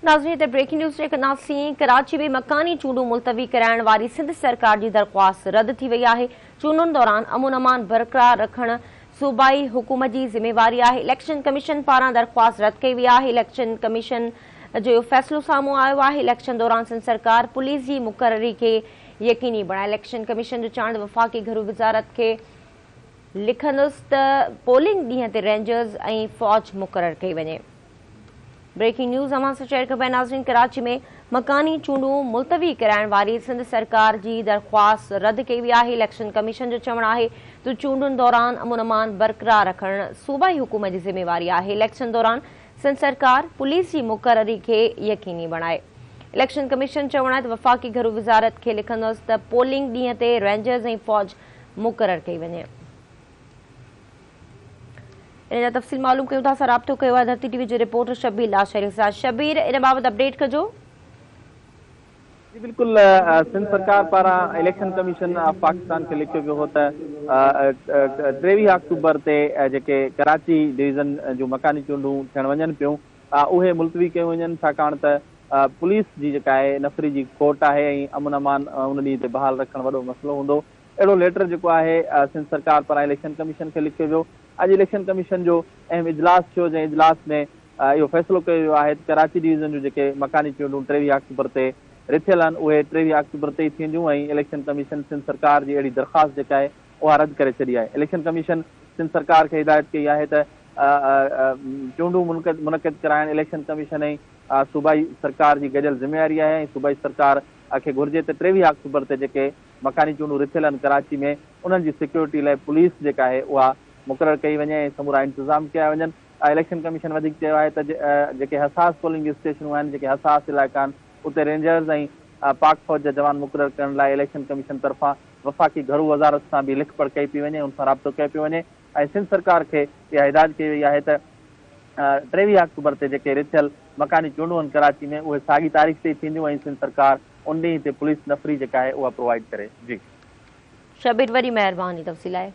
ناظرين هتي breaking news check ڪنداسين ڪراچي ۾ مڪاني چونڊون ملتوي ڪرائڻ واري سنڌ سرڪار جي درخواست رد ٿي وئي آهي چونڊن دوران امن امان برقرار رکڻ صوبائي حڪومت جي ذميواري آهي اليڪشن ڪميشن پاران درخواست رد ڪئي وئي آهي اليڪشن ڪميشن جو اهو فيصلو سامهون آيو آهي اليڪشن دوران سنڌ سرڪار پوليس جي مقرري کي يقيني بڻائي اليڪشن ڪميشن جو چوڻ ته وفاقي گهرو وزارت کي لکندس ته پولنگ ڏينهن تي رينجرز ۽ فوج مقرر ڪئي وڃي. بريڪنگ نيوز اوهان سان شيئر ڪبي ناظرين ڪراچي ۾ مڪاني چونڊون ملتوي ڪرائڻ واري سنڌ سرڪار جي درخواست رد ڪئي وئي آهي اليڪشن ڪميشن جو چوڻ آهي ته چونڊن دوران امن امان برقرار رکڻ صوبائي حڪومت جي ذميواري آهي اليڪشن دوران سنڌ سرڪار پوليس جي مقرري کي يقيني بڻائي اليڪشن ڪميشن چوڻ آهي ته وفاقي گهرو وزارت کي لکندس ته پولنگ ڏينهن تي رينجرز ۽ فوج مقرر ڪئي وڃي. ان جا تفصيل معلوم ڪيون ٿا اسان رابطو ڪيو آهي ڌرتي ٽي وي جي رپورٽر شبير لاشاري سان شبير ان بابت اپڊيٽ ڪجو. جي بلڪل سنڌ سرڪار پاران اليڪشن ڪميشن آف پاڪستان کي لکيو ويو هو ته 23 آڪٽوبر تي جيڪي ڪراچي ڊويزن جون مڪاني چونڊون ٿيڻ وڃن پيون اهي ملتوي ڪيون وڃن ڇاڪاڻ ته پوليس جي جيڪا آهي نفري جي کوٽ آهي ۽ امن امان ان ڏينهن تي بحال رکڻ وڏو مسئلو هوندو اهڙو ليٽر جيڪو آهي سنڌ سرڪار پاران اليڪشن ڪميشن کي لکيو ويو. اڄ اليڪشن ڪميشن جو اهم اجلاس ٿيو جنهن اجلاس ۾ اهو فيصلو ڪيو ويو آهي ته ڪراچي ڊويزن جون جيڪي مڪاني چونڊون 23 آڪٽوبر تي رٿيل آهن اهي 23 آڪٽوبر تي ئي ٿينديون ۽ اليڪشن ڪميشن سنڌ سرڪار جي اهڙي درخواست جيڪا آهي اها رد ڪري ڇڏي آهي. اليڪشن ڪميشن سنڌ سرڪار کي هدايت ڪئي آهي ته چونڊون منعقد ڪرائڻ اليڪشن ڪميشن ۽ صوبائي سرڪار جي گڏيل ذميواري آهي ۽ صوبائي سرڪار کي گهرجي ته 23 آڪٽوبر تي جيڪي مڪاني چونڊون رٿيل آهن ڪراچي ۾ انهن جي سيڪيورٽي لاء پوليس جيڪا آهي اها مقرر ڪئي وڃي ۽ سمورا انتظام ڪيا وڃن. اليڪشن ڪميشن وڌيڪ چيو آهي ته جيڪي حساس پولنگ اسٽيشنون آهن جيڪي حساس علائقا آهن اتي رينجرز ۽ پاڪ فوج جا جوان مقرر ڪرڻ لاء اليڪشن ڪميشن طرفان وفاقي گهرو وزارت سان به لک پڙهه ڪئي پئي وڃي ان سان رابطو ڪيو پيو وڃي ۽ سنڌ سرڪار کي اها هدايت ڪئي وئي آهي ته 23 آڪٽوبر تي جيڪي رٿيل مڪاني چونڊون آهن ڪراچي ۾ اهي ساڳي تاريخ تي ئي ٿينديون ۽ سنڌ سرڪار ان ڏينهن تي پوليس نفري جيڪا آهي اها پرووائيڊ ڪري. جي. شبير وڏي مهرباني تفصيل لاء.